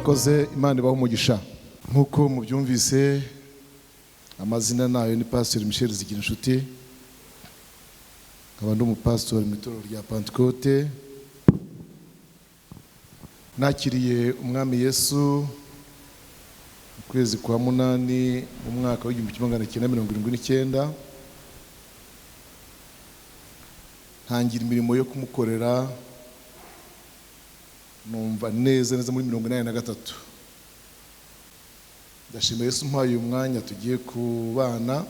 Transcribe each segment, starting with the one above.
Murakoze, Imana ibahe umugisha. Nk'uko mubyumvise, amazina nayo ni Pastor Michel Zigirinshuti, nkaba ndi umupasitori mu itorero rya Pantekote. Nakiriye Umwami Yesu mu kwezi kwa 8 mu mwaka w'1979, ntangira imirimo yo kumukorera, numva neza neza muri 83. Ndashima Yesu umpaye uyu mwanya tugiye kubana.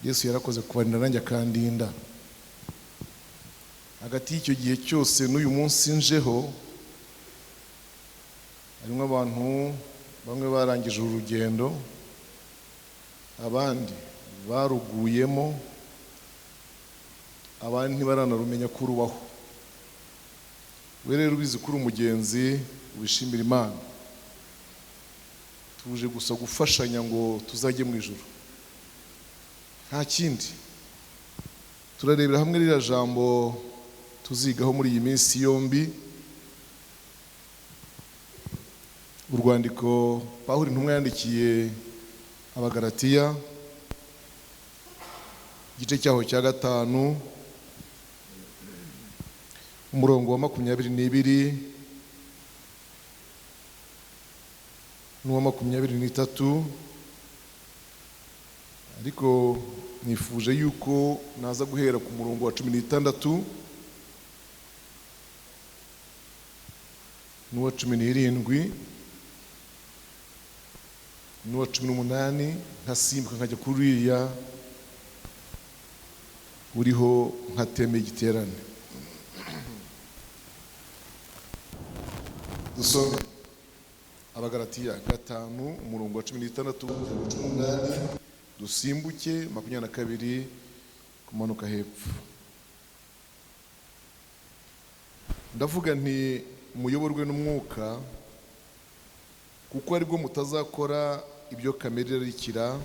Yesu yarakoze kubarinda nanjye akandinda. Hagati y'icyo gihe cyose n'uyu munsi njeho, harimo abantu bamwe barangije urugendo, abandi baruguyemo, abandi ntibaranarumenya ko rubaho. We rero ubizi ko uri umugenzi, ubishimira Imana. Tuje gusa gufashanya ngo tuzajye mu ijuru, nta kindi. Turarebera hamwe ririya jambo tuzigaho muri iyi minsi yombi, urwandiko Pawulo intumwa yandikiye Abagalatiya, igice cyaho cya 5, umurongo wa 22 n'uwa 23. Ariko nifuje yuko naza guhera ku murongo wa 16 n'uwa 17 n'uwa 18, nkasimbuka nkajya kuriya uriho nkateme igiterane. Dusome Abagalatiya 5 umurongo wa 16 18, dusimbuke 22 kumanuka hepfo. Ndavuga nti muyoborwe n'umwuka, kuko aribwo mutazakora ibyo kamere irarikira,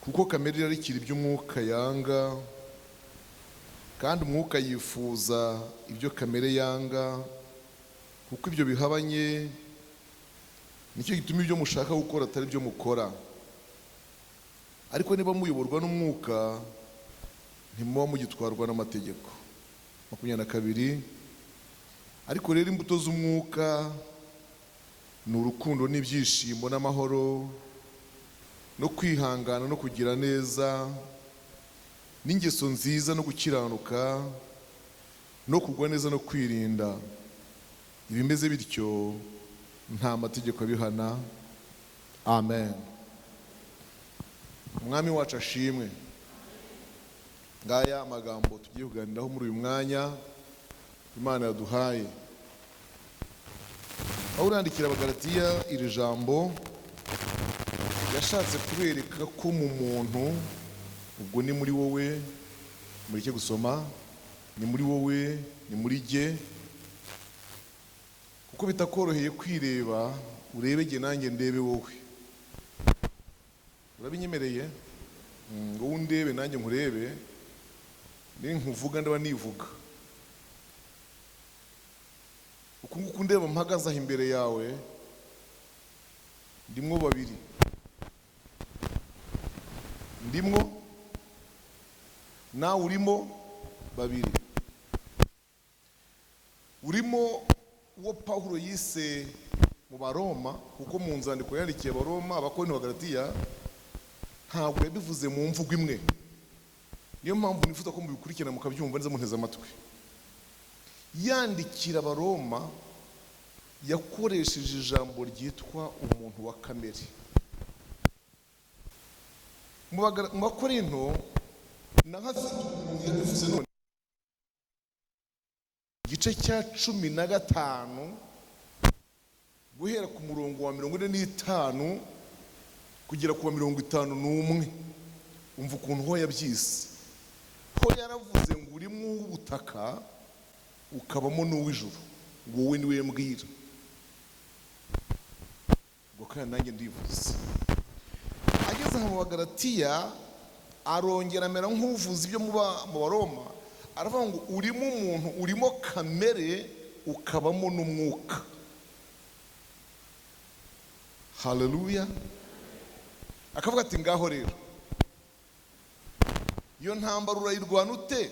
kuko kamere irarikira ibyo umwuka yanga, kandi umwuka yifuza ibyo kamere yanga, kuko ibyo bihabanye. Nicyo gituma ibyo mushaka gukora atari byo mukora. Ariko niba muyoborwa n'umwuka, ntimuba mugitwarwa n'amategeko. 22. Ariko rero imbuto z'umwuka ni urukundo n'ibyishimo n'amahoro no kwihangana no kugira neza n'ingeso nziza no gukiranuka no kugwa neza no kwirinda. Ibimeze bityo nta mategeko abihana. Amen. Umwami wacu ashimwe. Ngaya amagambo tugiye kuganiraho muri uyu mwanya Imana yaduhaye. Aho urandikira Abagalatiya iri jambo, yashatse kubereka ko mu muntu, ubwo ni muri wowe, mureke gusoma, ni muri wowe, ni muri jye, kuko bitakoroheye kwireba, urebe jye nanjye ndebe wowe. Urabinyemereye? Ngo undebe nanjye nkurebe, ninkuvuga ndaba nivuga. Uku nguku ndeba mpagaze aho imbere yawe, ndimwo babiri, ndimwo nawe urimo babiri. Urimo uwo Pawulo yise mu Baroma, kuko mu nzandiko yandikiye Abaroma, Abakorinto, Abagalatiya, ntabwo yabivuze mu mvugo imwe. Niyo mpamvu nifuza ko mubikurikirana mukabyumva neza munteze amatwi. Yandikira Abaroma yakoresheje ijambo ryitwa umuntu wa kamere. Mu Bakorinto naho afite umuntu yabivuze none, igice cya 15 guhera ku murongo wa 45 kugera ku wa 51. Umva ukuntu ho yabyise. Ho yaravuze ngo urimo uw'ubutaka ukabamo n'uw'ijuru, ngo wowe niwe mbwira. Ubwo kandi nanjye ndivuze. Ageze mu Bagalatiya arongera amera nk'uvuze ibyo mu Baroma, aravuga ngo urimo umuntu, urimo kamere, ukabamo n'umwuka. Haleluya. Akavuga ati ngaho rero iyo ntambara urayirwana ute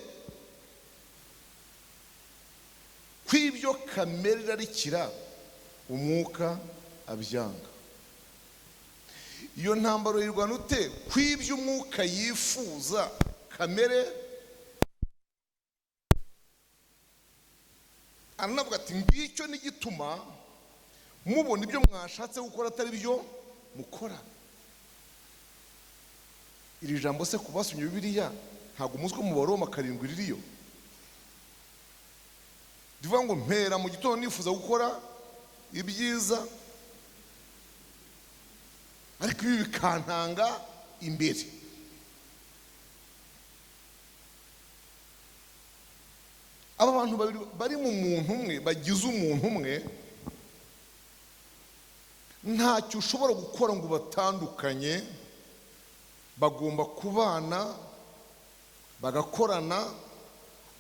kw'ibyo kamere irarikira umwuka abyanga? Iyo ntambara urayirwana ute kw'ibyo umwuka yifuza kamere? Aranavuga ati ngicyo n'igituma mubona ibyo mwashatse gukora atari byo mukora. Iri jambo se ku basomye Bibiliya ntabwo muzi ko mu Baroma 7 ririyo? Rivuga ngo mpera mu gitondo nifuza gukora ibyiza, ariko ibi bikantanga imbere. Aba bantu babiri bari mu muntu umwe, bagize umuntu umwe, ntacyo ushobora gukora ngo batandukanye. Bagomba kubana bagakorana,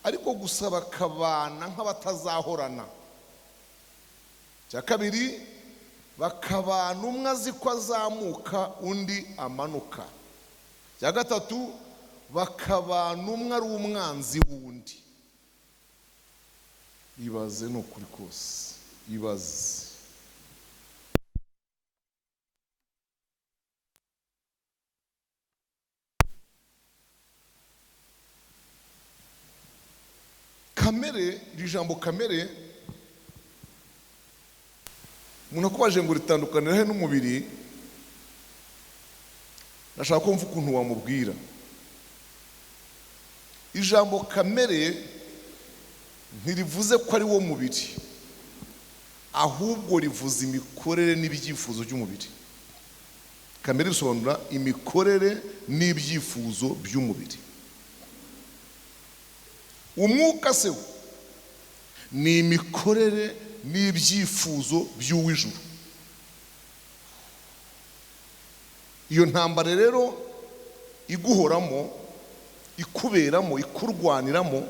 ariko gusa bakabana nk'abatazahorana. Cya kabiri, bakabana umwe azi ko azamuka undi amanuka. Cya gatatu, bakabana umwe ari umwanzi w'undi. Ibaze ni ukuri kose, ibaze. Kamere, iri jambo kamere umuntu akubaje ngo ritandukanira he n'umubiri, ndashaka kumva ukuntu wamubwira. Ijambo kamere ntirivuze ko ari wo mubiri, ahubwo rivuze imikorere n'ibyifuzo by'umubiri. Kamere bisobanura imikorere n'ibyifuzo by'umubiri. Umwuka se ni imikorere n'ibyifuzo by'uw'ijuru. Iyo ntambara rero iguhoramo, ikuberamo, ikurwaniramo,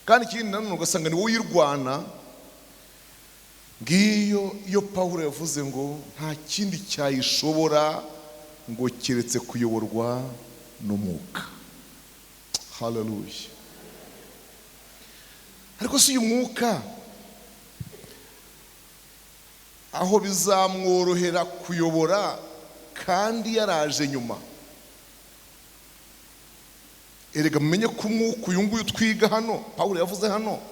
kandi ikindi nanone ugasanga ni wowe uyirwana. Ngiyo iyo Pawulo yavuze ngo nta kindi cyayishobora ngo keretse kuyoborwa n'umwuka. Haleluya. Ariko si uyu mwuka aho bizamworohera kuyobora kandi yaraje nyuma? Erega mumenye ko umwuka uyu nguyu twiga hano, Pawulo yavuze hano,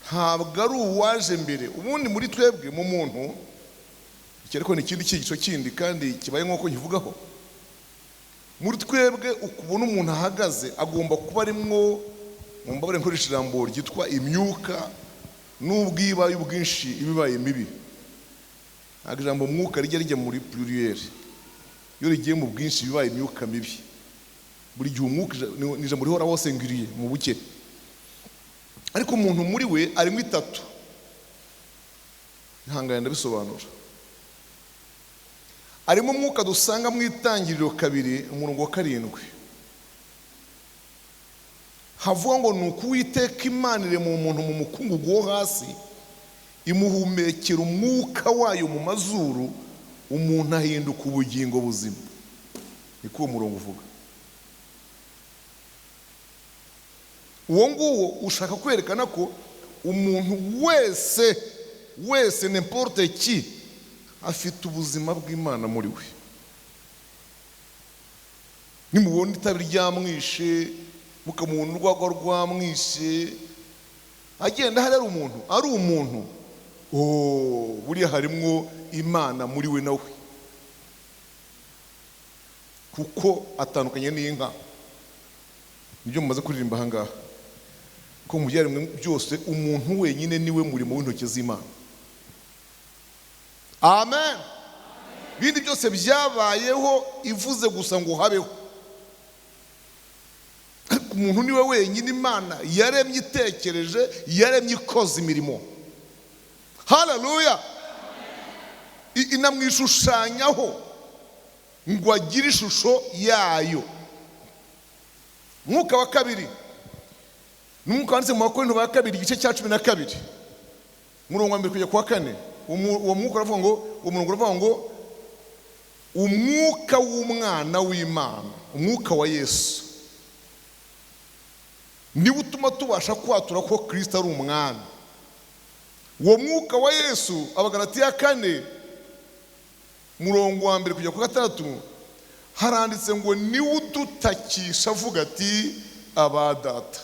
ntabwo ari uwaje mbere. Ubundi muri twebwe mu muntu, iki ariko ni ikindi cyigisho kindi kandi kibaye nk'uko nkivugaho. Muri twebwe ukubona umuntu ahagaze agomba kuba arimwo, mumbabare nkoresha ijambo ryitwa imyuka, n'ubwibaye ubwinshi ibibaye mibi. Ntabwo ijambo mwuka rijya rijya muri pluriel, iyo rigiye mu bwinshi bibaye imyuka mibi. Buri gihe umwuka ni ijambo rihoraho singulier mu buke, ariko umuntu muri we arimo itatu. Ihangane ndabisobanura. Arimo umwuka dusanga mu Itangiriro 2 umurongo wa 7, havuga ngo ni uko Uwiteka Imana irema umuntu mu mukungugu wo hasi, imuhumekera umwuka wayo mu mazuru, umuntu ahinduka ubugingo buzima. Niko uwo murongo uvuga. Uwo nguwo ushaka kwerekana ko umuntu wese wese n'importe qui afite ubuzima bw'Imana muri we. Nimubona itabi ryamwishe, mukamubona urwagwa rwamwishe, agenda hari umuntu, ari umuntu, oh, buriya harimwo Imana muri we nawe, kuko atandukanye n'inka. Nibyo mumaze kuririmba aha ngaha, ko mu byaremwe byose umuntu wenyine niwe murimo w'intoki z'Imana. Amen. Ibindi byose byabayeho ivuze gusa ngo habeho, ariko umuntu niwe wenyine Imana yaremye itekereje, yaremye ikoze imirimo. Haleluya. Inamwishushanyaho ngo agire ishusho yayo. Mwuka wa kabiri ni umwuka wanditse mu Bakorinto ba kabiri igice cya 12 umurongo wa 1 kugera ku wa 4. Uwo mwuka uravuga ngo, uwo murongo uravuga ngo umwuka w'umwana w'Imana, umwuka wa Yesu, niwe utuma tubasha kwatura ko Kristo ari umwami. Uwo mwuka wa Yesu, Abagalatiya 4 murongo wa 1 kugera ku 6, haranditse ngo niwe udutakisha avuga ati aba data.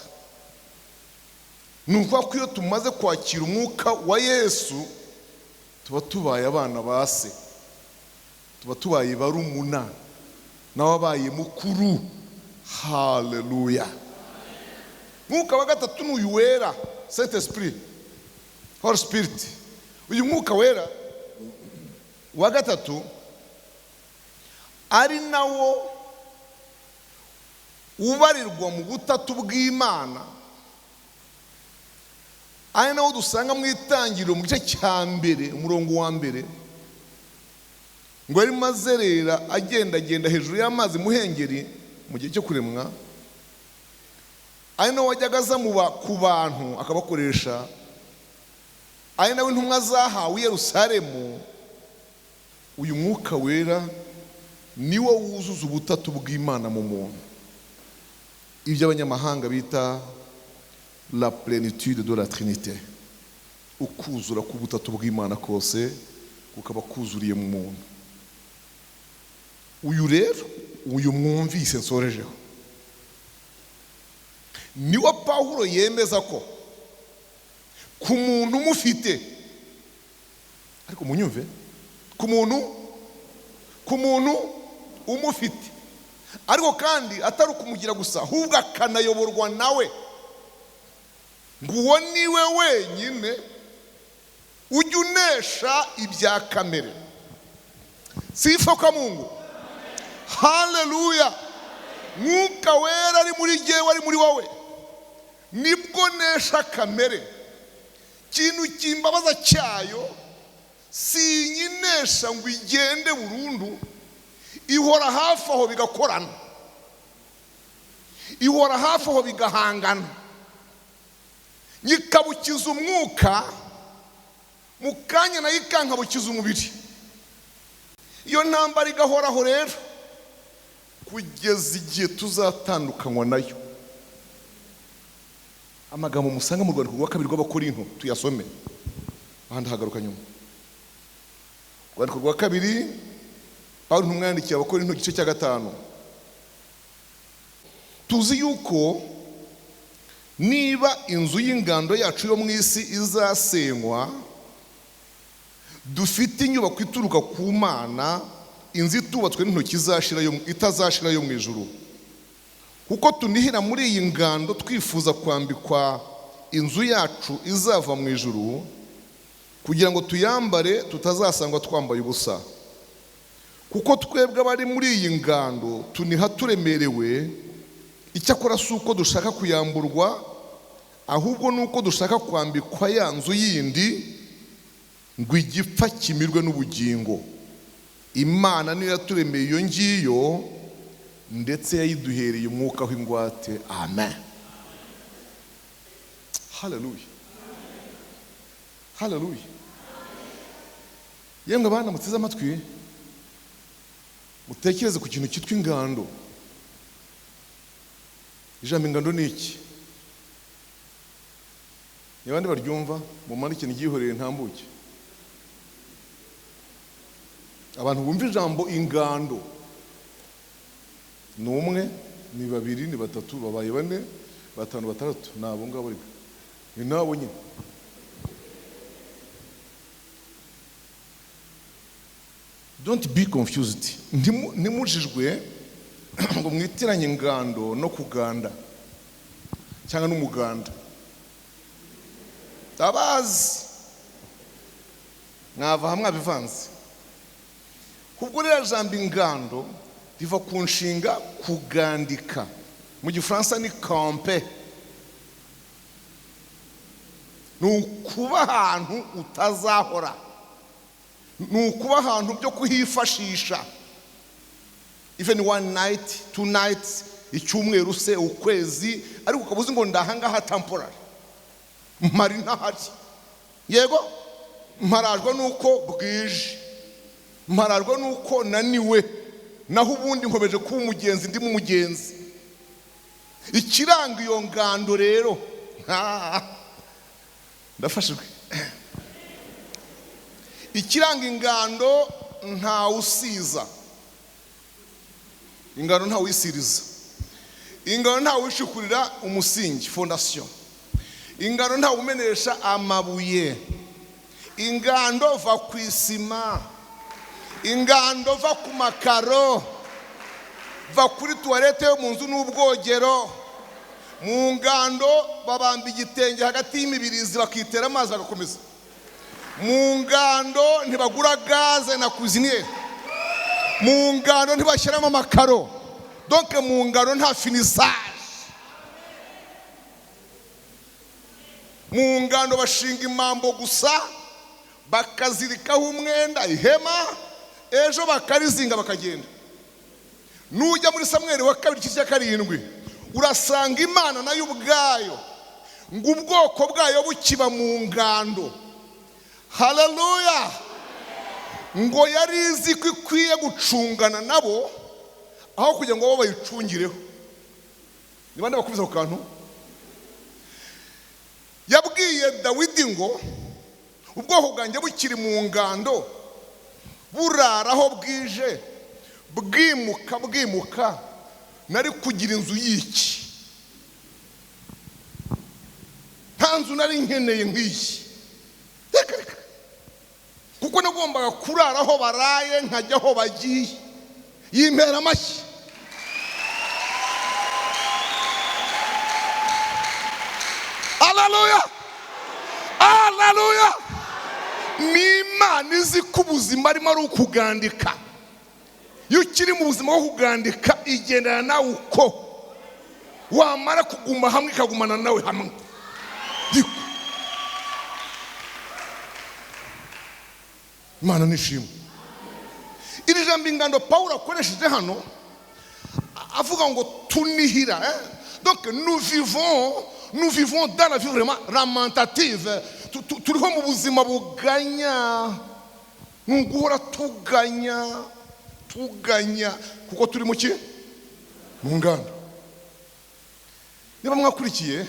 Ni ukuvuga ko iyo tumaze kwakira umwuka wa Yesu tuba tubaye abana ba se, tuba tubaye barumuna, nawe abaye mukuru. Haleluya. Mwuka wa gatatu ni uyu wera, Saint Esprit, Holy Spirit. Uyu mwuka wera wa gatatu ari nawo ubarirwa mu butatu bw'Imana, ari nawo dusanga mu itangiriro mu gice cya 1 umurongo wa 1, ngo yari mazerera agendagenda hejuru y'amazi muhengeri mu gihe cyo kuremwa, ari nawe wajyaga aza ku bantu akabakoresha, ari nawe intumwa zahawe i Yerusalemu. Uyu mwuka wera niwo wuzuza ubutatu bw'Imana mu muntu, ibyo abanyamahanga bita la plénitude de la Trinité, ukuzura k'ubutatu bw'Imana kose kukaba kuzuriye mu muntu. Uyu rero, uyu mwumvise nsorejeho, niwo Pawulo yemeza ko ku muntu umufite, ariko munyumve, ku muntu umufite, ariko kandi atari ukumugira gusa, ahubwo akanayoborwa nawe, ngo uwo niwe wenyine ujya unesha ibya kamere. Sifa kwa Mungu. Haleluya. Mwuka wera ari muri jyewe, ari muri wowe, nibwo nesha kamere. Ikintu kimbabaza cyayo sinyinesha ngo igende burundu, ihora hafi aho bigakorana, ihora hafi aho bigahangana, nyikabukiza umwuka mu kanya nayo ikankabukiza umubiri. Iyo ntambara igahoraho rero kugeza igihe tuzatandukanywa nayo. Amagambo musanga mu rwandiko rwa 2 rw'Abakorinto tuyasome, ahandi hagaruka nyuma. Rwandiko rwa 2 Pawulo ntumwandikiye Abakorinto igice cya 5. Tuzi yuko niba inzu y'ingando yacu yo mu isi izasenywa, dufite inyubako ituruka ku Mana, inzu itubatswe n'intoki itazashira yo mu ijuru. Kuko tunihira muri iyi ngando twifuza kwambikwa inzu yacu izava mu ijuru, kugira ngo tuyambare tutazasangwa twambaye ubusa. Kuko twebwe abari muri iyi ngando tuniha turemerewe, icyakora si uko dushaka kuyamburwa, ahubwo ni uko dushaka kwambikwa ya nzu yindi, ngo igipfa kimirwe n'ubugingo. Imana niyo yaturemeye iyo ngiyo, ndetse yayiduhereye umwuka w'ingwate. Amen. Haleluya. Haleluya. Yemwe abana muteze amatwi, mutekereze ku kintu cyitwa ingando. Ijambo ingando ni iki? Ni bande baryumva? Mumanike nigihorere ntambuke. Abantu bumva ijambo ingando ni umwe, ni babiri, ni batatu, babaye bane, batanu, batandatu, ni abo ngabo ariko ni nabo nyine. Don't be confused. Ntimujijwe ngo mwitiranye ingando no kuganda cyangwa n'umuganda. Abazi mwava hamwe abivanze. Kubwo rero jambo ingando riva ku nshinga kugandika, mu gifaransa ni camper. Ni ukuba ahantu utazahora, ni ukuba ahantu byo kuhifashisha, even one night, two nights, icyumweru se, ukwezi, ariko ukabuze ngo ndahangaha temporary, mari ntahari. Yego Mparajwe nuko bwije, mparajwe nuko naniwe, naho ubundi nkomeje kuba umugenzi, ndimo umugenzi. Ikiranga iyo ngando rero, ndafashijwe. Ikiranga ingando, ntawusiza ingando, ntawuyisiriza ingando, ntawushikurira umusingi, fondation ingando, ntawumenesha amabuye ingando. Va ku isima ingando, va ku makaro, va kuri toilette yo mu nzu n'ubwogero. Mu ngando babamba igitenge hagati y'imibirizi, bakitera amazi, bagakomeza. Mu ngando ntibagura gaz na cuisinière. Mu ngando ntibashyiramo amakaro. Donc mu ngando nta finissage. Mu ngando bashinga imambo gusa, bakazirikaho umwenda, ihema, ejo bakarizinga bakagenda. Nujya muri Samweri wa kabiri igice cya 7, urasanga Imana nayo ubwayo ngo ubwoko bwayo bukiba mu ngando, haleluya, ngo yari izi ko ikwiye gucungana nabo aho kugira ngo bo bayicungireho. Ni bande bakubise ako kantu? Yabwiye Dawidi ngo ubwoko bwanjye bukiri mu ngando, burara aho bwije, bwimuka bwimuka, nari kugira inzu y'iki? Nta nzu nari nkeneye nk'iyi, reka reka, kuko nagombaga kurara aho baraye, nkajya aho bagiye. Yimpera amashyi. Haleluya, haleluya! Ni Imana izi ko ubuzima arimo ari ukugandika. Iyo ukiri mu buzima bwo kugandika, igendana nawe uko wamara kuguma hamwe, ikagumana nawe hamwe. Diko. Imana nishimwe. Iri jambo ingando Pawulo akoresheje hano, avuga ngo tunihira, eh? Donc nous vivons dans la vie vraiment lamentative. Turiho mu buzima buganya, ni uguhora tuganya tuganya, kuko turi mu ki? Mu ngando. Niba mwakurikiye,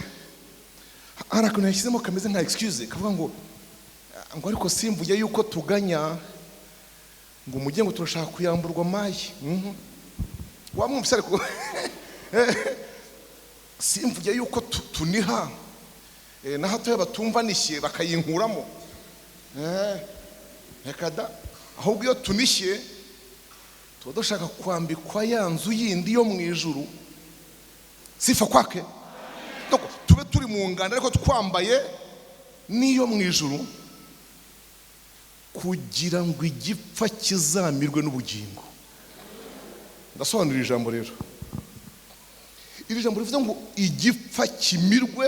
hari akantu yashyizemo kameze nka excuse, kavuga ngo ariko simvuge yuko tuganya ngo mujye ngo turashaka kuyamburwa amayi. Wamwumvise? Ariko simvuge yuko tuniha na hatoya batumva nishye bakayinkuramo. Reka da, ahubwo iyo tunishye tuba dushaka kwambikwa ya nzu yindi yo mu ijuru. Sifa kwake. Donc, tube turi mu ngando ariko twambaye n'iyo mu ijuru, kugira ngo igipfa kizamirwe n'ubugingo. Ndasobanura ijambo rero. Iri jambo rivuze ngo igipfa kimirwe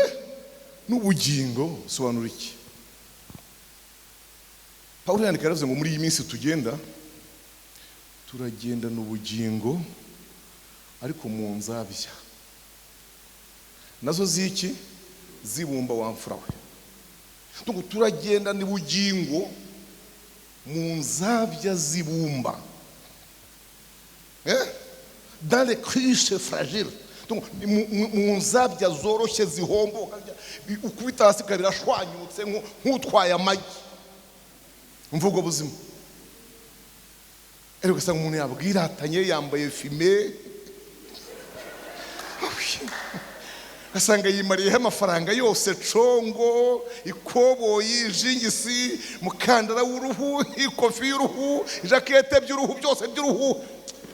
n'ubugingo, sobanura iki? Pawulo yandika, yaravuze ngo muri iyi minsi tugenda, turagendana ubugingo, ariko mu nzabya nazo ziki? Zibumba, wamfura we. Donc turagendana ubugingo mu nzabya zibumba, eh? Dans les cruches fragiles. Donc mu nzabya zoroshye zihomboka, ukubita hasi bikaba birashwanyutse nk'utwaye amagi. Mvugo ubwo buzima ariko ugasanga umuntu yabwiratanye, yambaye fumé, ugasanga yimariyeho amafaranga yose, congo, ikoboyi, jingisi, mukandara w'uruhu, ikofi y'uruhu, ijakete by'uruhu, byose by'uruhu,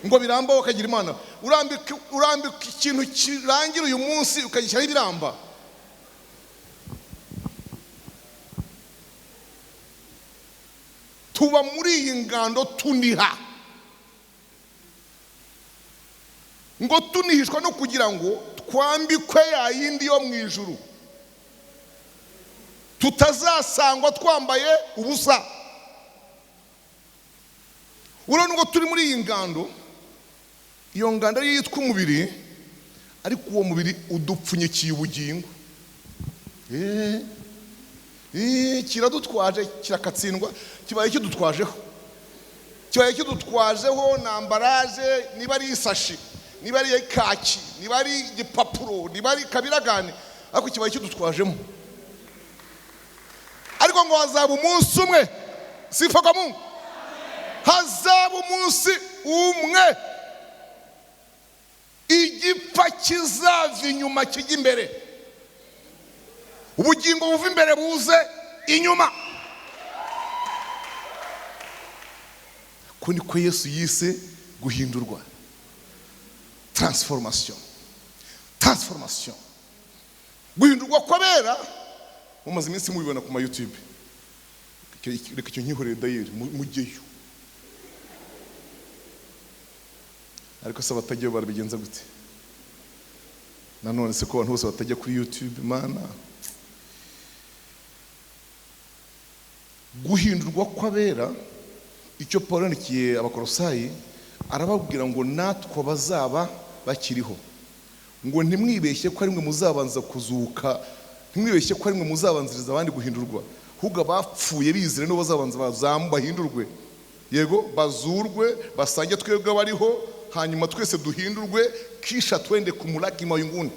ngo biramba. Ukagira Imana, urambika ikintu kirangira uyu munsi ukagishyiraho ibiramba. Tuba muri iyi ngando tuniha, ngo tunihishwa no kugira ngo twambikwe ya yindi yo mu ijuru, tutazasangwa twambaye ubusa. Urabona ngo turi muri iyi ngando, iyo ngando ariyo yitwa umubiri, ariko uwo mubiri udupfunyikiye ubugingo. Kiradutwaje, kirakatsindwa, kibaye kidutwajeho, kibaye kidutwajeho na ambaraje, niba ari isashi, niba ari kaki, niba ari igipapuro, niba ari kabiragane, ariko kibaye kidutwajemo. Ariko ngo hazaba umunsi umwe, sifa kwa Mungu, hazaba umunsi umwe igipfa kizava inyuma kijya imbere, ubugingo buva imbere buze inyuma. Ko niko Yesu yise guhindurwa, transformation, transformation, guhindurwa kwabera. Mumaze iminsi mubibona ku ma YouTube, reka icyo nkihorere dayeri mujyeyo. Ariko se abatajyayo barabigenza gute? Nanone se ko abantu bose batajya kuri YouTube, mana. Guhindurwa kw'abera, icyo Pawulo yandikiye Abakolosayi arababwira ngo natwe bazaba bakiriho, ngo ntimwibeshye ko ari mwe muzabanza kuzuka, ntimwibeshye ko ari mwe muzabanziriza abandi guhindurwa, ahubwo abapfuye bizere nibo bazabanza bahindurwe, yego bazurwe, basange twebwe abariho, hanyuma twese duhindurwe, kisha twende kumulaki mawinguni,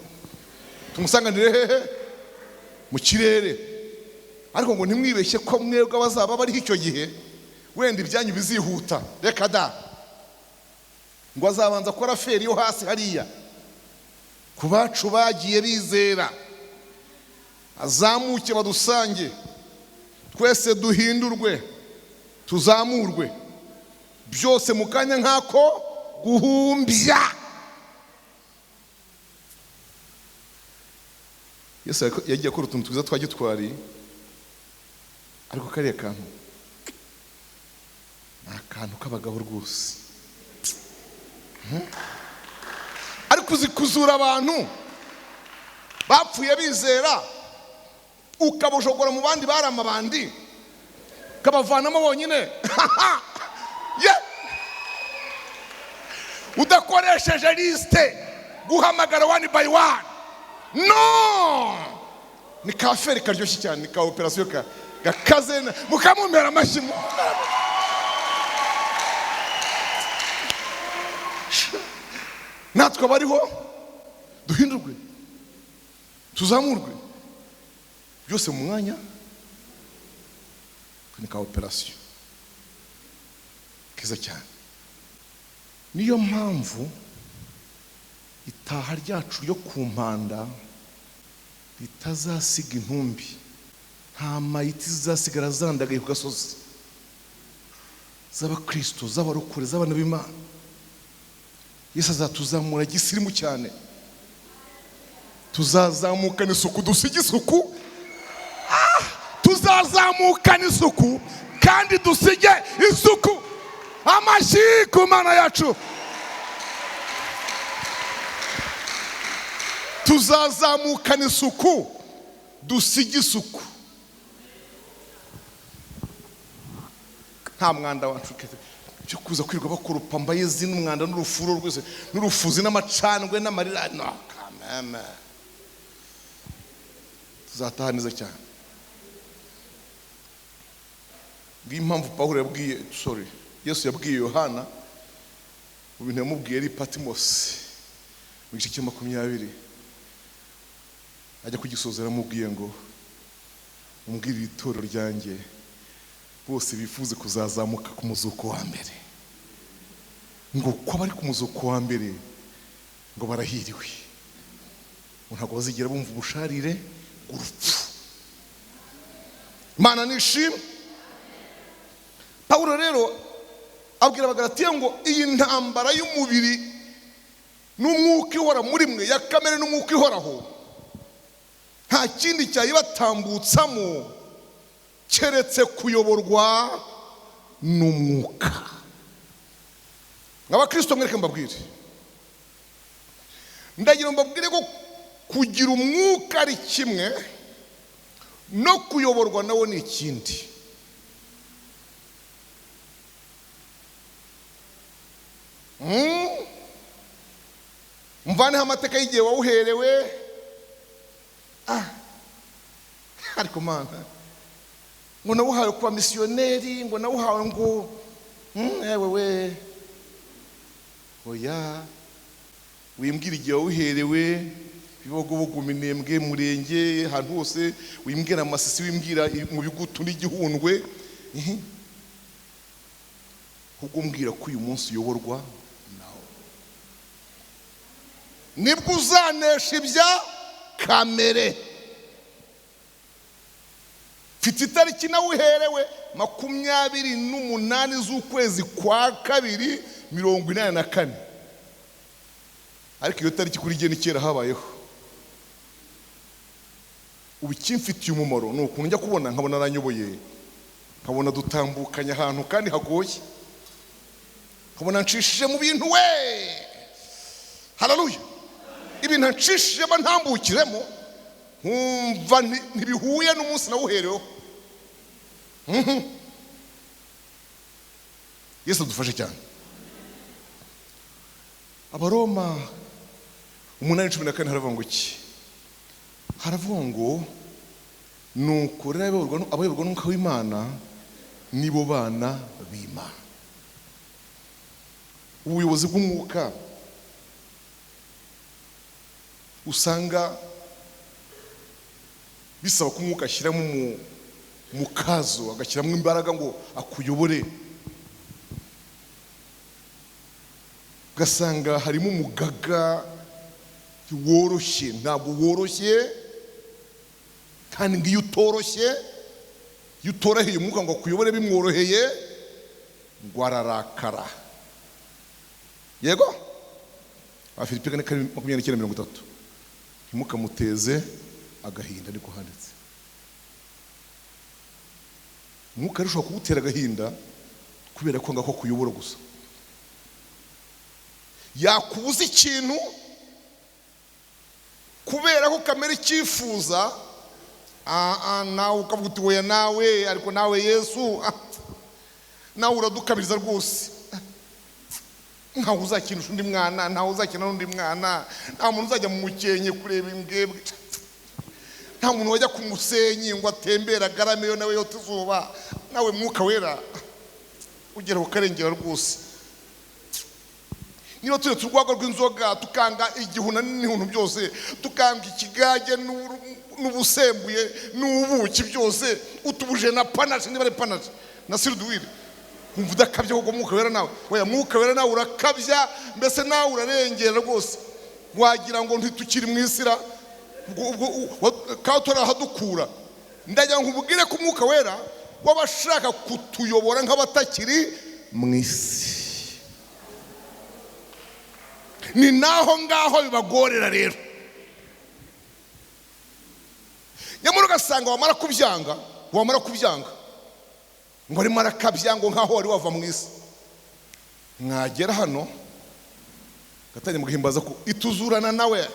tumusanganire hehe? Mu kirere. Ariko ngo ntimwibeshye ko mwebwe abazaba bariho icyo gihe wenda ibyanyu bizihuta, reka da. Ngo azabanza akora feri yo hasi hariya ku bacu bagiye bizera, azamuke badusange twese duhindurwe, tuzamurwe, byose mu kanya nk'ako guhumbya. Yesu yagiye akora utuntu twiza twa gitwari, ariko kariya kantu ni akantu k'abagabo rwose. Ariko uzi kuzura abantu bapfuye bizera, ukabujogora mu bandi bari amabandi, ukabavanamo bonyine udakoresheje liste, guhamagara one by one. No, ni ka feri karyoshye cyane, ni ka operasiyo gakaze, mukamumera amashyi. Natwe abariho duhindurwe, tuzamurwe, byose mu mwanya. Ni ka operasiyo keza cyane. Niyo mpamvu itaha ryacu ryo ku mpanda ritazasiga intumbi, nta mayiti zizasigara zandagaye ku gasozi, z'abakristo, z'abarokore, z'abana b'Imana. Yesu azatuzamura gisirimu cyane, tuzazamukana isuku, dusige isuku, tuzazamukana isuku kandi dusige isuku. Amashyi ku Mana yacu. Tuzazamukana isuku, dusige isuku, nta mwanda wacu cyo kuza kwirirwa bakoropa mbayezi n'umwanda n'urufuro rwose n'urufuzi n'amacandwe n'amarira. No kameme, tuzataha neza cyane. Ngiyo impamvu Pawulo yabwiye, sorry, Yesu yabwiye Yohana mu bintu yamubwiye ari Patmos mu gice cya 20, ajya kugisoza aramubwiye ngo umbwire itorero ryanjye bose bifuze kuzazamuka ku muzuko wa mbere, ngo ko abari ku muzuko wa mbere ngo barahiriwe, ngo ntabwo bazigera bumva ubusharire bw'urupfu. Imana nishimwe. Pawulo rero abwira Abagalatiya ngo iyi ntambara y'umubiri n'umwuka ihora muri mwe, ya kamere n'umwuka ihoraho, nta kindi cyayibatambutsamo keretse kuyoborwa n'umwuka. Abakristo mwereke mbabwire, ndagira mbabwire ko kugira umwuka ari kimwe no kuyoborwa nawo ni ikindi. Mvaneho amateka y'igihe wawuherewe. Ariko Mana, Ngo nawuhawe kuba misiyoneri, ngo nawuhawe ngo ewe we, oya, wimbwira igihe wawuherewe. Bibogobogo, Minembwe, Murenge, ahantu hose wimbwira, Amasisi wimbwira, mu Bigutu n'Igihundwe, ahubwo mbwira ko uyu munsi uyoborwa nawe, nibwo uzanesha ibya kamere. Mfite itariki nawuherewe, 28 z'ukwezi kwa kabiri 84, ariko iyo tariki kuri jye ni kera habayeho. Ubu ikimfitiye umumaro ni ukuntu njya kubona nkabona aranyoboye, nkabona dutambukanye ahantu kandi hagoye, nkabona nshishije mu bintu we. Haleluya! Ibintu nshishijemo ntambukiremo, nkumva ntibihuye n'umunsi nawuhereweho. Yesu adufashe cyane. Abaroma 8:14 haravuga ngo iki? Haravuga ngo: "Nuko rero abayoborwa n'Umwuka w'Imana nibo bana b'Imana." Ubuyobozi bw'Umwuka usanga bisaba ko Umwuka ashyiramo mukazo, agashyiramo imbaraga ngo akuyobore, ugasanga harimo umugaga woroshye, ntabwo woroshye. Kandi ngo iyo utoroshye, iyo utoroheye Umwuka ngo akuyobore bimworoheye, ngo ararakara. Yego, Abafilipi 4:29-30, ntimukamuteze agahinda, ariko handitse Umwuka rero ushobora kugutera agahinda kubera ko ngako kuyobora gusa yakubuza ikintu kubera ko kamere icyifuza, nawe ukavuga uti: "Oya nawe, ariko nawe Yesu, nawe uradukabiriza rwose. Ntawe uzakinisha undi mwana, ntawe uzakina n'undi mwana, nta muntu uzajya mu mukenke kureba imbwebwe, nta muntu wajya ku musenyi ngo atembere agarameyo nawe yote izuba. Nawe Mwuka Wera ugera ukarengera rwose. Niba turetse urwagwa rw'inzoga, tukanga igihuna n'ibintu byose, tukanga ikigage n'ubusembuye n'ubuki byose, utubuje na Panaché, niba ari Panaché na siriduwire, wumva udakabya koko Mwuka Wera nawe? Oya, Mwuka Wera nawe urakabya, mbese nawe urarengera rwose, wagira ngo ntitukiri mu isira kandi turahadukura." Ndagira ngo nkubwire ko Umwuka Wera w'abashaka kutuyobora nk'abatakiri mu isi, ni naho ngaho bibagorera rero. Nyamara ugasanga wamara kubyanga ngo arimo arakabya, ngo nkaho wari wava mu isi. Mwagera hano gatangira mugahimbaza ko ituzurana nawe,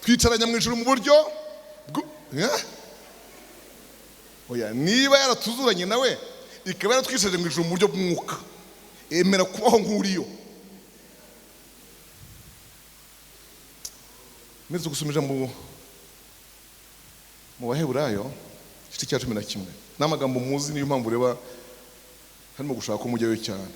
twicaranya mu ijuru mu buryo? Oya, niba yaratuzuranye nawe, ikaba yaratwicaje mu ijuru mu buryo bw'umwuka, emera kubaho nk'uriyo. Meze gusoma ijambo mu Baheburayo igice cya 11, ni amagambo muzi, niyo mpamvu ureba harimo gushaka ko mujyayo cyane.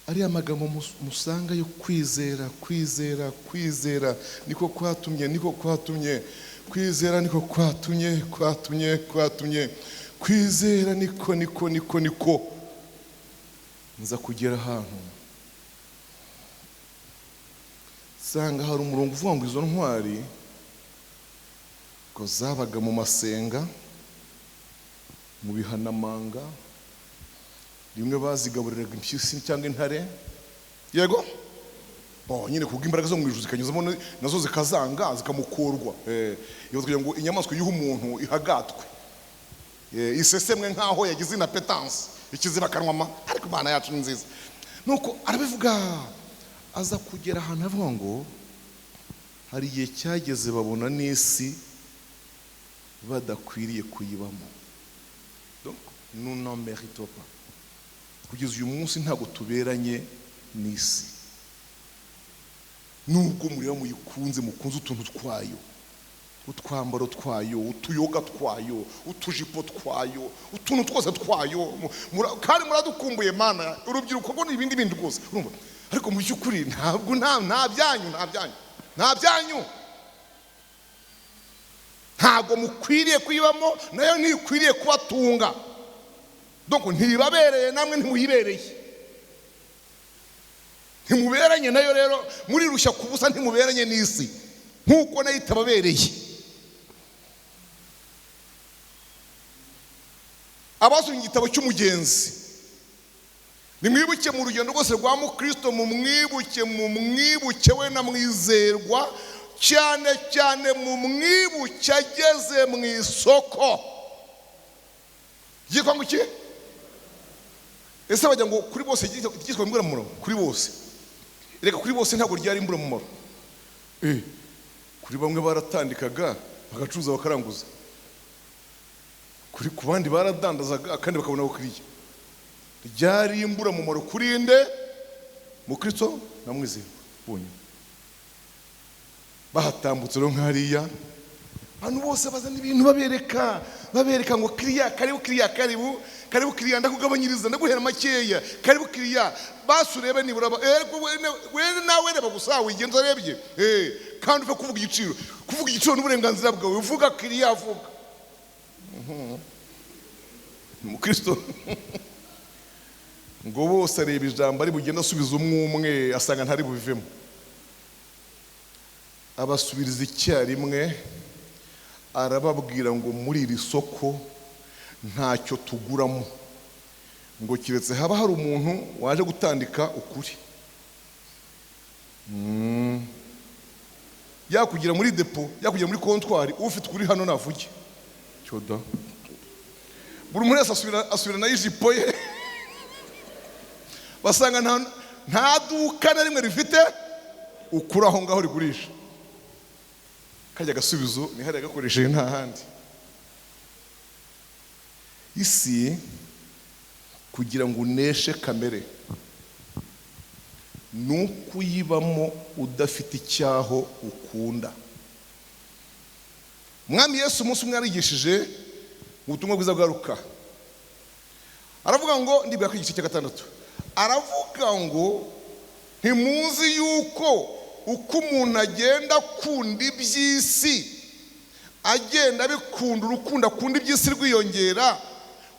Ariya magambo musanga yo kwizera, kwizera, kwizera niko kwatumye, niko kwatumye, kwizera niko kwatumye, kwatumye, kwatumye, kwizera niko, niko, niko, niko. Nza kugera ahantu nsanga hari umurongo uvuga ngo izo ntwari ngo zabaga mu masenga, mu bihanamanga, rimwe bazigaburiraga impyisi cyangwa intare. Yego, bo nyine kubw'imbaraga zo mu ijuru zikanyuzamo nazo zikazanga, zikamukurwa. Iyo kugira ngo inyamaswa yihe umuntu ihagatwe, isesemwe nkaho yagize inappétence, ikiziba kanwa ma. Ariko Imana yacu ni nziza. Nuko arabivuga, aza kugera ahantu avuga ngo hari igihe cyageze babona n'isi badakwiriye kuyibamo. Donc nous n'en méritons pas. Kugeza uyu munsi ntabwo tuberanye n'isi, nubwo mureba muyikunze, mukunze utuntu twayo. Utwambaro twayo, utuyoga twayo, utujipo twayo, utuntu twose twayo, kandi muradukumbuye mana. Urubyiruko rwo ni ibindi bindi rwose, urumva. Ariko mu by'ukuri ntabwo nta byanyu, nta byanyu, nta byanyu. Ntabwo mukwiriye kuyibamo, nayo ntikwiriye kubatunga. Donc ntibabereye, namwe ntimuyibereye, ntimuberanye nayo. Rero murirushya ku busa, ntimuberanye n'isi nk'uko nayo itababereye. Abasomye igitabo cy'umugenzi, nimwibuke mu rugendo rwose rwa mukristo, mumwibuke, mumwibuke we na Mwizerwa, cyane cyane mumwibuke ageze mu isoko ryitwa ngo iki? Ese bajya ngo kuri bose ryitwa imburamumaro? Kuri bose, reka kuri bose ntabwo ryari imburamumaro. Kuri bamwe baratandikaga bagacuruza bakaranguza, kuri ku bandi baradandazaga kandi bakabona abakiriya. Ryari imburamumaro kuri nde? Mukristo na Mwizerwa bonyine. Bahatambutse rero nk'hariya, abantu bose bazana ibintu babereka, babereka ngo kiriya karibu, kiriya karibu, karibu kiriya, ndakugabanyiriza, ndaguhera makeya, karibu kiriya, basi urebe nibura we nawe reba gusa wigenza urebye, kandi uve kuvuga igiciro. Kuvuga igiciro n'uburenganzira bwawe, uvuga kiriya, avuga Mukristo ngo bose areba ijambo ari bugende asubiza umwe umwe, asanga ntari bubivemo. Abasubiriza icyarimwe, arababwira ngo muri iri soko ntacyo tuguramo, ngo kiretse haba hari umuntu waje gutandika ukuri. Yakugira muri depo, yakugira muri kontwari, ufite ukuri hano navuge cyoda. Buri muntu wese asubira nayo ijipo ye, basanga nta duka na rimwe rifite ukuri aho ngaho rigurisha. Kajya gasubizo ni hariya gakoresheje nta handi. Isi kugira ngo uneshe kamere ni ukuyibamo udafite icyaho ukunda. Mwami Yesu umunsi umwe yarigishije mu butumwa bwiza bwa Luka, aravuga ngo, ndibwira ko igice cya 6, aravuga ngo ntimuzi yuko uko umuntu agenda akunda iby'isi, agenda abikunda, urukundo akunda iby'isi rwiyongera,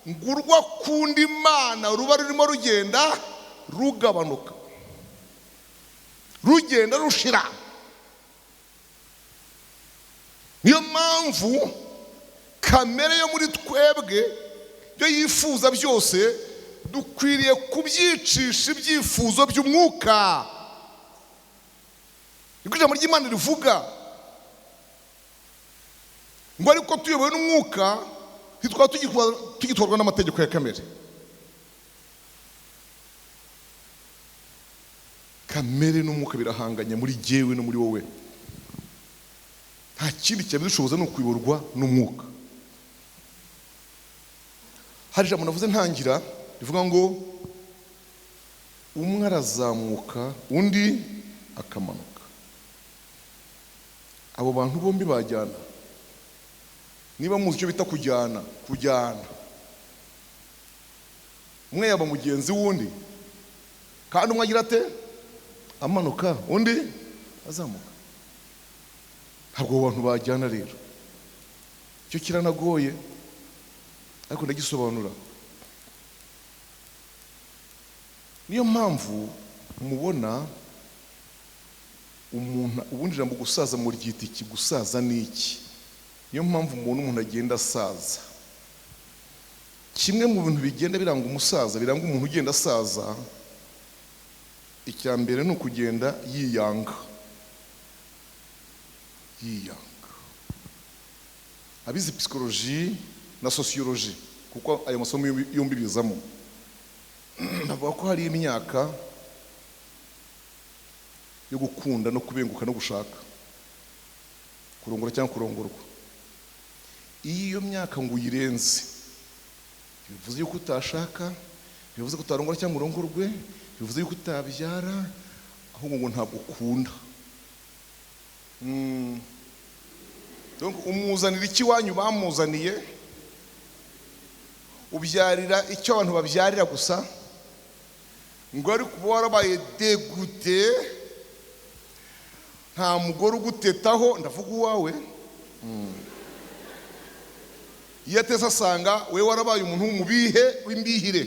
ngo urwo akunda Imana ruba rurimo rugenda rugabanuka, rugenda rushira. Niyo mpamvu kamere yo muri twebwe yo yifuza byose, dukwiriye kubyicisha ibyifuzo by'umwuka. Niko ijambo ry'Imana rivuga ngo ariko tuyobowe n'umwuka ntitwaba tugitwarwa n'amategeko ya kamere. Kamere n'umwuka birahanganye muri jyewe no muri wowe. Nta kindi cyabidushoboza ni ukuyoborwa n'umwuka. Hari ijambo navuze ntangira rivuga ngo umwe arazamuka undi akamanuka. Abo bantu bombi bajyana. Niba muzi icyo bita kujyana, kujyana, umwe yaba mugenzi w'undi, kandi umwe agira ate? Amanuka, undi azamuka. Ntabwo abo bantu bajyana rero. Icyo kiranagoye, ariko ndagisobanura. Niyo mpamvu mubona umuntu ubundi ijambo gusaza muryita iki? Gusaza ni iki? Niyo mpamvu mubona umuntu agenda asaza. Kimwe mu bintu bigenda biranga umusaza, biranga umuntu ugenda asaza, icya mbere ni ukugenda yiyanga. Yiyanga. Abize psychologie na sociologie, kuko ayo masomo yombi bizamo, bavuga ko hari imyaka yo gukunda no kubenguka no gushaka, kurongora cyangwa kurongorwa. Iyo myaka ngo uyirenze, bivuze yuko utashaka, bivuze ko utarongora cyangwa urongorwe, bivuze yuko utabyara, ahubwo ngo ntabwo ukunda. Donc umuzanira iki wanyu bamuzaniye, ubyarira icyo abantu babyarira gusa, ngo ariko uba warabaye dégoûté, nta mugore ugutetaho, ndavuga uwawe. Iyo atese asanga we warabaye umuntu w'umubihe w'imbihire.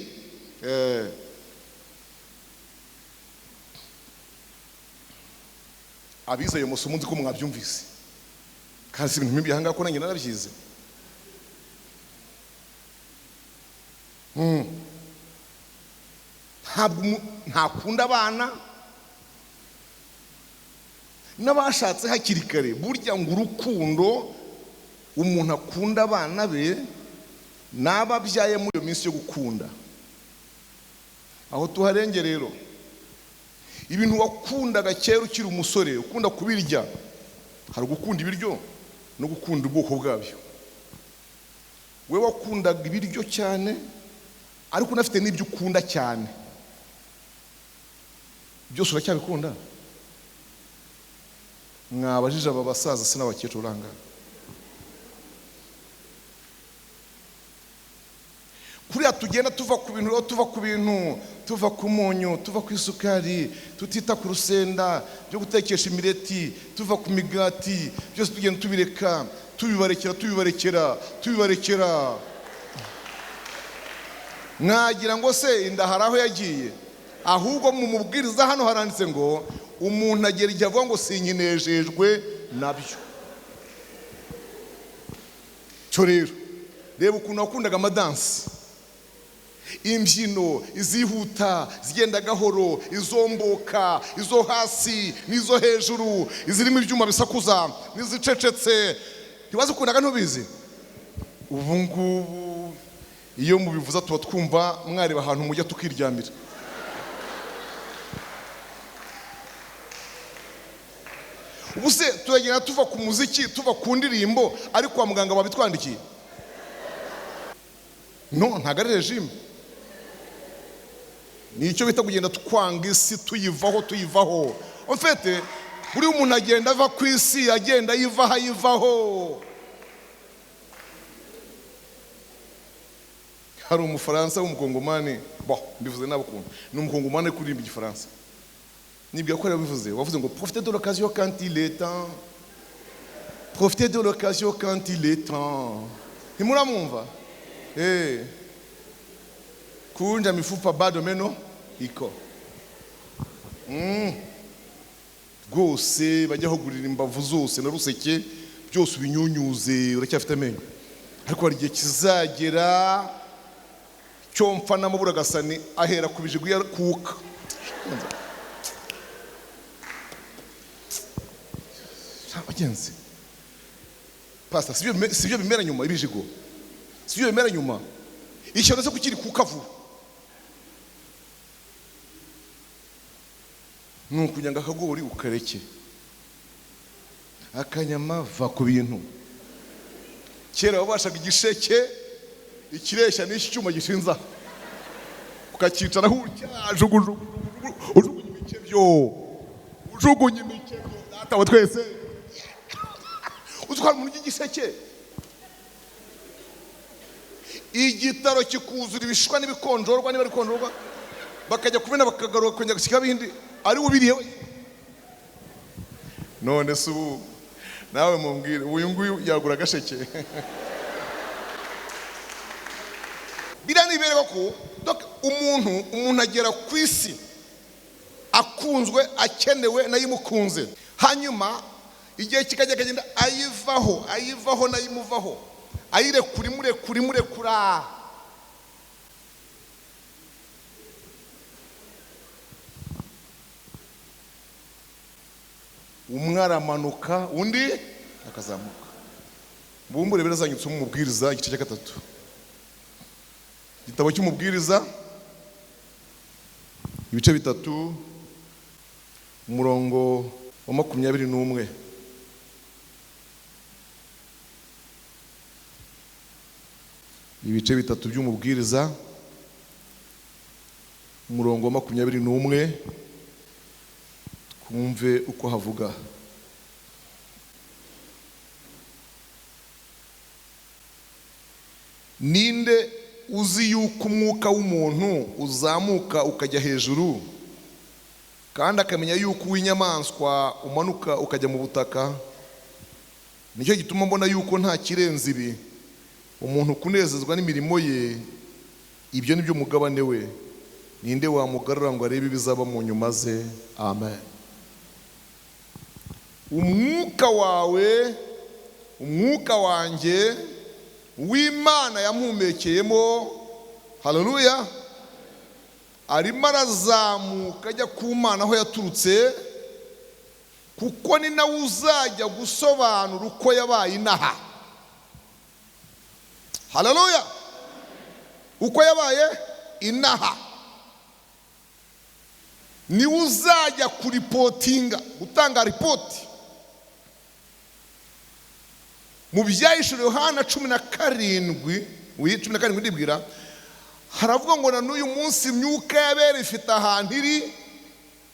Abize ayo masomo nzi ko mwabyumvise, kandi si ibintu bibi ahangaha ko nanjye narabyize. Ntabwo ntakunda abana n'abashatse hakiri kare. Burya ngo urukundo umuntu akunda abana be n'ababyaye muri iyo minsi yo gukunda, aho tuharenge rero. Ibintu wakundaga kera ukiri umusore ukunda kubirya, hari ugukunda ibiryo no gukunda ubwoko bwabyo. We wakundaga ibiryo cyane, ariko unafite n'ibyo ukunda cyane, byose uracyabikunda? Mwabajije aba basaza se n'abakecuru urangana. Kuriya tugenda tuva ku bintu, tuva ku bintu, tuva ku munyu, tuva ku isukari, tutita ku rusenda byo gutekesha imireti, tuva ku migati, byose tugenda tubireka, tubibarekera, tubibarekera, tubibarekera. Mwagira ngo se inda hari aho yagiye? Ahubwo mu mubwiriza hano haranditse ngo umuntu agera igihe avuga ngo sinkinejejwe nabyo. Cyo rero reba ukuntu wakundaga amadansi, imbyino izihuta, zigenda gahoro, izomboka, izo hasi n'izo hejuru, izirimo ibyuma bisakuza n'izicecetse, ntibazikundaga ntubizi? Ubu ngubu iyo mubivuza tuba twumva mwareba ahantu mujya tukiryamira. Ubu se turagenda tuva ku muziki, tuva ku ndirimbo, ariko kwa muganga babitwandikiye? No, ntabwo ari regime. Ni icyo bita kugenda twanga isi, tuyivaho, tuyivaho. En fait, buri umuntu agenda ava ku isi, agenda ayivaho, ayivaho. Hari umufaransa w'umukongomani, bon, mbivuze nabi ukuntu, ni umukongomani uri kuririmba igifaransa. Nibwira ko yarabivuze, wavuze ngo profitez de l'occasion quand il est temps. Profitez de l'occasion quand il est temps. Ntimuramwumva? Kunja mifupa bado meno iko. Rwose bajya hagurira imbavu zose na ruseke byose ubinyunyuze, uracyafite amenyo. Ariko hari igihe kizagera cyo mpfa n'amabura gasani ahera ku bijigo kuka. Bagenzi, pastor, sibyo bimera nyuma ibijigo, sibyo bimera nyuma. Ishyano se kukiri kuka vuba ni ukugira ngo akagori ukareke, akanyama va ku bintu. Kera wabashaga igisheke ikireshya n'iki cyuma gishinza, ukakicaraho utya, jugujugu, ujugunya imikebyo, ujugunya imikebyo, data wa twese. Utwara umuntu w'igiseke, igitaro kikuzura ibishwa n'ibikonjorwa, niba bikonjorwa bakajya kumena bakagaruka kongera gushyika bindi ari ubiriye. None se ubu nawe mumbwire, uyu nguyu yagura agasheke? Biriya ni ibibereka ko donc umuntu agera ku isi akunzwe, akenewe, nayo imukunze, hanyuma igihe kikajya akagenda ayivaho, ayivaho, nayo imuvaho, ayirekura, imurekura, imurekura. Umwe aramanuka undi akazamuka. Bumbure birazanyutse mu mubwiriza igice cya 3, igitabo cy'umubwiriza ibice 3 umurongo wa 21. Ibice 3 by'umubwiriza umurongo wa 21, twumve uko havuga. Ninde uzi yuko umwuka w'umuntu uzamuka ukajya hejuru, kandi akamenya yuko uw'inyamaswa umanuka ukajya mu butaka? Nicyo gituma mbona yuko nta kirenze ibi, umuntu kunezezwa n'imirimo ye, ibyo ni byo mugabane we. Ninde wamugarura ngo arebe ibizaba mu nyuma ze? Amen. Umwuka wawe, umwuka wanjye w'Imana yampumekeyemo, haleluya, arimo arazamuka ajya ku Mana aho yaturutse, kuko ni nawe uzajya gusobanura uko yabaye inaha. Haleluya, uko yabaye inaha niwe uzajya kuripotinga, gutanga ripoti. Mu Byahishuriwe Yohana 17, 17 ndibwira, haravuga ngo na n'uyu munsi imyuka y'abera ifite ahantu iri,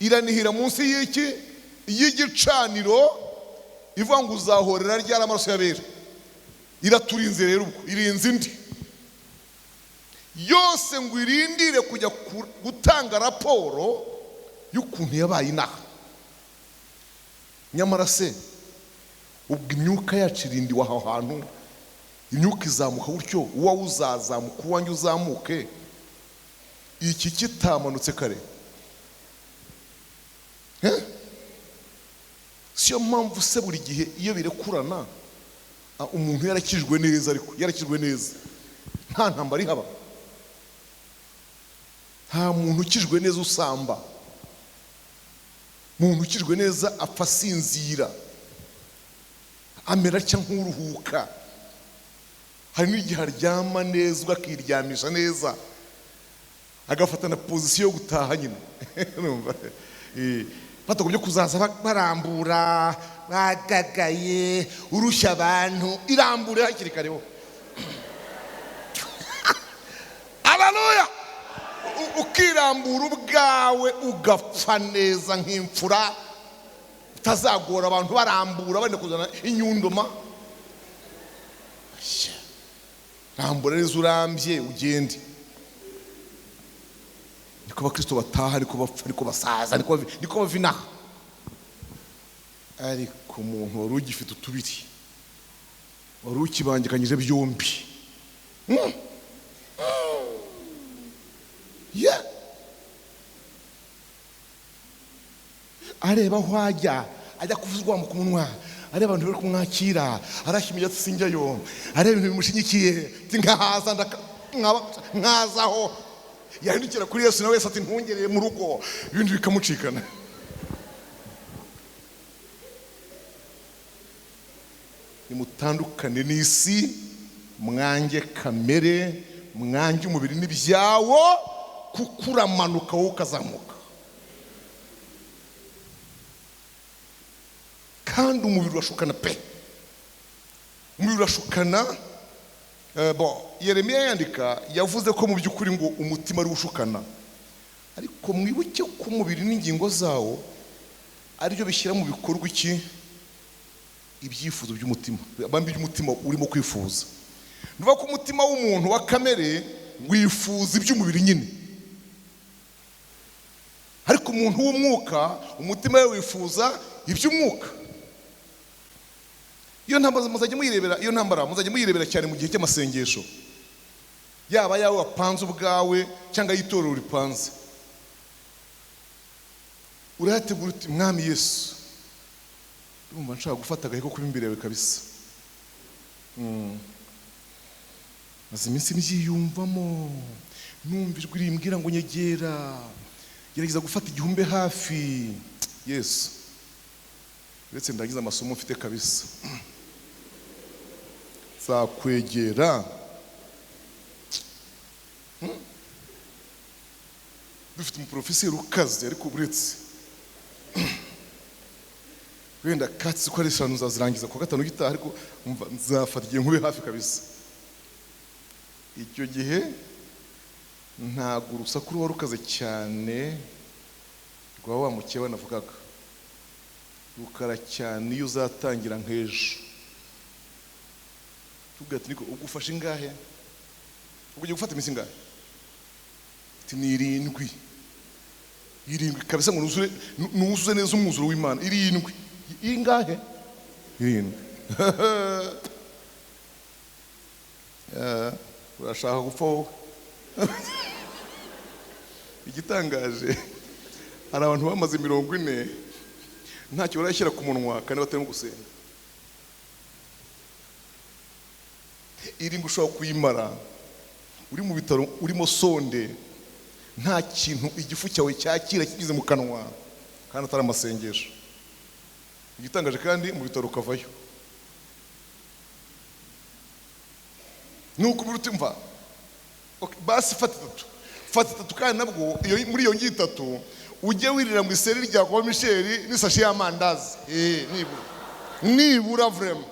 iranihira munsi y'iki? Y'igicaniro, ivuga ngo uzahorera ryari amaraso y'abera. Iraturinze rero, ubwo irinze indi yose ngo irindire kujya gutanga raporo y'ukuntu yabaye inaha. Nyamara se ubwo imyuka yacu irindiwe aho hantu, imyuka izamuka gutyo, uwawe uzazamuka, uwanjye uzamuke, iki kitamanutse kare. Siyo mpamvu se buri gihe iyo birekurana, umuntu yarakijwe neza, ariko yarakijwe neza nta ntambara ihaba. Nta muntu ukijwe neza usamba, umuntu ukijwe neza apfa asinzira, amera atya nk'uruhuka. Hari n'igihe aryama neza, akiryamisha neza, agafata na pozisiyo yo gutaha nyine. Batagombye kuzaza barambura bagagaye, urushya abantu, irambure hakiri kare. Haleluya! Ukirambura ubwawe ugapfa neza nk'imfura, utazagora abantu barambura benda kuzana inyundoma. Rambura neza urambye ugende. Niko abakristo bataha, niko bapfa, niko basaza, niko bava inaha. Ariko umuntu wari ugifite utubiri, wari ukibangikanyije byombi, areba aho ajya, ajya kuvuzwa ku munwa, areba abantu bari kumwakira, arashimira ati sinjyayo, areba ibintu bimushinyikiye ati nkahaza nkazaho, yahindukira kuri Yesu nawe ati ntungereye mu rugo, ibintu bikamucikana. Nimutandukane n'isi, mwange kamere, mwange umubiri n'ibyawo, kuko uramanuka wowe ukazamuka. Kandi umubiri urashukana pe, umubiri urashukana. Bon, Yeremiya yandika yavuze ko mu by'ukuri ngo umutima ari ushukana, ariko mwibuke ko umubiri n'ingingo zawo aribyo bishyira mu bikorwa iki? Ibyifuzo by'umutima, bambi by'umutima urimo kwifuza. Nuva ko umutima w'umuntu wa kamere wifuza iby'umubiri nyine, ariko umuntu w'umwuka umutima we wifuza iby'umwuka. Iyo ntambara muzajya muyirebera, iyo ntambara muzajya muyirebera cyane mu gihe cy'amasengesho, yaba yawe wapanze ubwawe cyangwa y'itorero ripanze. Urayategura uti Mwami Yesu, ndumva nshaka gufata agahe ko kuba imbere yawe kabisa. Maze iminsi mbyiyumvamo, numva ijwi rimbwira ngo nyegera, gerageza gufata igihumbe hafi. Yesu, uretse ndagize amasomo mfite kabisa, nzakwegera. Dufite umuprofeseri ukaze, ariko uretse wenda katsi ko ari eshanu nzazirangiza kuwa gatanu gitaha, ariko nzafata igihe nkube hafi kabisa. Icyo gihe ntabwo urusaku ruba rukaze cyane rwa wa mukeba navugaga, rukara cyane iyo uzatangira nk'ejo. Tuvuga ati niko ugufashe ingahe? Ugiye gufata iminsi ingahe? Ati ni 7. 7 kabisa, ngo nuzuze neza umwuzuro w'Imana. 7. Ingahe? 7. Urashaka gupfa wowe? Igitangaje, hari abantu bamaze 40 ntacyo barashyira ku munwa kandi batarimo gusenga. 7 ushobora kuyimara uri mu bitaro, urimo sonde, nta kintu igifu cyawe cyakira kigize mu kanwa, kandi atari amasengesho. Igitangaje kandi mu bitaro ukavayo. Nuko urutimva basi fata 3, fata 3, kandi nabwo iyo muri iyo ngi 3 ujye wirira mu iseri rya kwa Michel n'isashi y'amandazi. Nibura vraiment.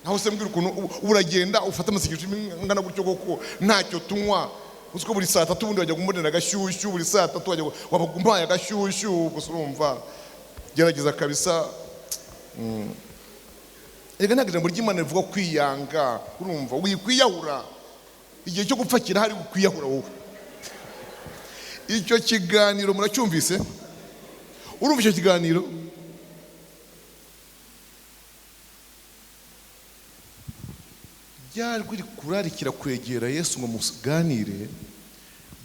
Aho se mbwira ukuntu uragenda ufata amasengesho ngana gutyo koko ntacyo tunywa. Uzi ko buri saa 3 ubundi wajya kumbonera agashyushyu, buri saa 3 wajya wabagumpaye agashyushyu, gusa urumva gerageza kabisa. Erega ntabwo ijambo ry'Imana rivuga kwiyanga, urumva wikwiyahura. Igihe cyo gupfa kirahari, ukwiyahura wowe. Icyo kiganiro muracyumvise? Urumva icyo kiganiro? Ryari kurarikira kwegera Yesu ngo muganire,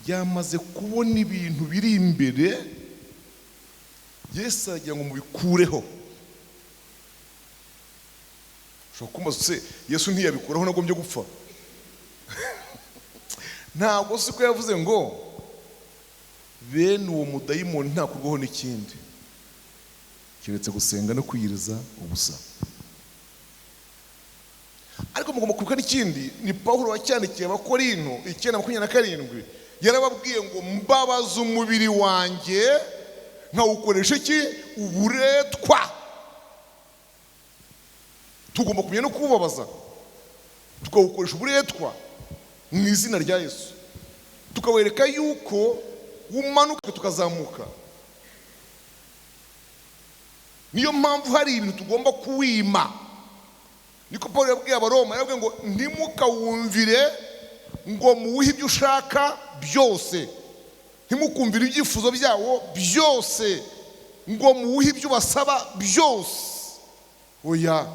ryamaze kubona ibintu biri imbere, Yesu aragira ngo mubikureho. Ushobora kumbaza se Yesu ntiyabikuraho nagombye gupfa? Ntabwo si ko yavuze ngo bene uwo mudayimoni ntakurwaho n'ikindi keretse gusenga no kwiyiriza ubusa. Ariko mugomba kwibuka n'ikindi, ni Pawulo wacyandikiye Abakorinto 9:27, yarababwiye ngo mbabaza umubiri wanjye nkawukoresha iki? Uburetwa. Tugomba kumenya no kuwubabaza, tukawukoresha uburetwa mu izina rya Yesu, tukawereka yuko umanuka tukazamuka. Niyo mpamvu hari ibintu tugomba kuwima. Niko Paul yabwiye Abaroma, yarabwiye ngo ntimukawumvire ngo muwuhe ibyo ushaka byose, ntimukumvire ibyifuzo byawo byose, ngo muwuhe ibyo basaba byose. Oya,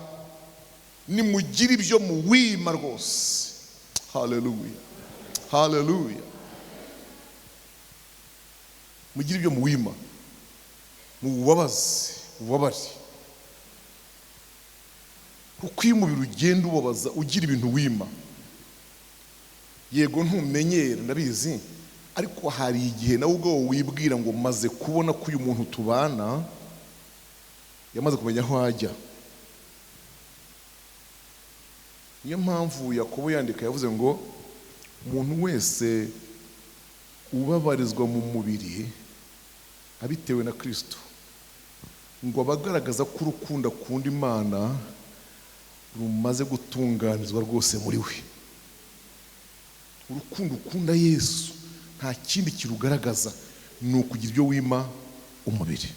nimugire ibyo muwima rwose. Haleluya, haleluya. Mugire ibyo muwima, muwubabaze, ububabare. Kuko iyo umubiri ugenda ubabaza ugira ibintu wima, yego ntumenyere ndabizi, ariko hari igihe nawe ubwo wibwira ngo maze kubona ko uyu muntu tubana yamaze kumenya aho ajya. Niyo mpamvu Yakobo yandika yavuze ngo umuntu wese ubabarizwa mu mubiri abitewe na Kristo, ngo abagaragaza ko urukundo akunda Imana rumaze gutunganizwa rwose muri we. Urukundo ukunda Yesu nta kindi kirugaragaza, ni ukugira ibyo wima umubiri.